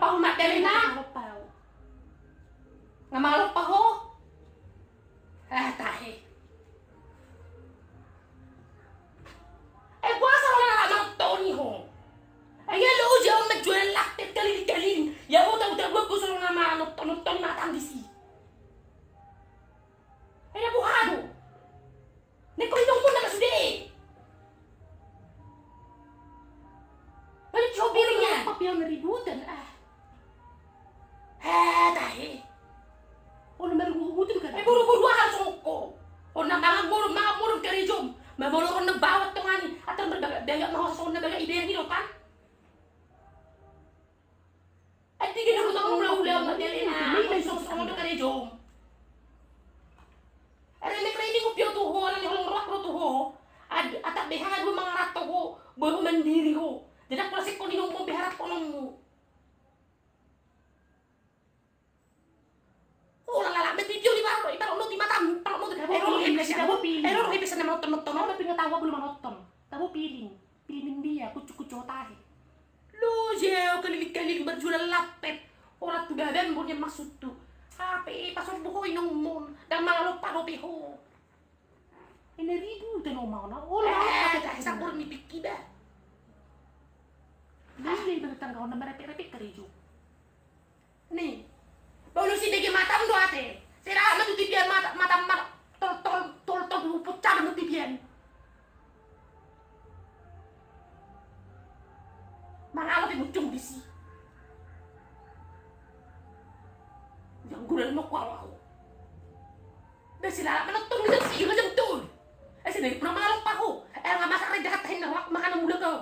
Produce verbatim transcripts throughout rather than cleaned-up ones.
Au Magdalena. Nga malompa ho. Ah, tahe. Eh, boasa ho na manonton i ho? Ai nga loja ho manjual lampet kaliling-kaliling. Ia ho tau-tau ho so na manonton-nonton mata disi. Ai na boha do? Nengkon inongmon nama sude. Baru coba ringan. Apa piau meributan ah. Eh, tahe. Olo meributan kan. Eh, buru-buru aha songko. Olo na mangan modom, mangan modom karejom. Mamoloron na bawat tongani. Atar berbagai daya mau sasonda bagai ibean di depan. Adi gede utang mula ula Magdalena. Ini songon songon do karejom. Are mek re ini ngupio tu ho, ala ni holong roak ro tu ho. Atap beha dua mangarat ho, boi ho mandiri ho. Jadi aku rasik koni nongko beharat kononmu. Oh, lala, mesti pioli baru, ibarat noti matam, ibarat noti. Tabo piling, tabo piling. Eh, lo, lo, ibesan nama nonton, nonton. Tabo piling, tabo belum nonton. Tabo piling. Piling dia, kucu-kucu tahe. Lo, jeo keliling-keliling berjualan lampet. Orang tu badan punya maksud tu. Hape, pasombu ho inongmon. Dan malah lupa dope ho. Ini ribu teno mau na. Oh, lah, eh, tak sabur ni piki dah. Beli bertangga orang merepek-repek kerja. Ni, bolu si dege matam do ate. Sera ma tu tibian mata, matam mata, tol, tol, tol, tol, luput cara tu tibian. Mangalo pe muncung disi. Yang gurel mo kual aku. Dah si lala manonton gitu si, gitu tuh. Eh, sini pernah malam pahu. Eh, nggak masak re jahat tahin nang makanan muda kau.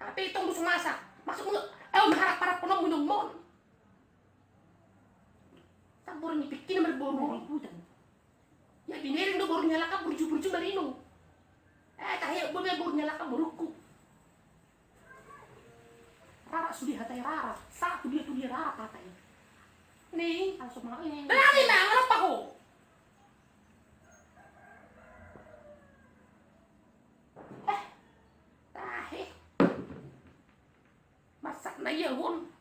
Tapi tong dusun masak. Maksudmu, eh, mengharap-harap kono minum mon. Sabur ni pikir merboru. Ributan. Ya, binering do borunya laka burju-burju marinum. Eh, tahe, borunya laka boruku. Rara sudah hatai rara. Satu dia tu dia rara hatai. Ni. Langsung mau ini. Berani mah, ngapa ho? Eh, tahe. Masak na ia on.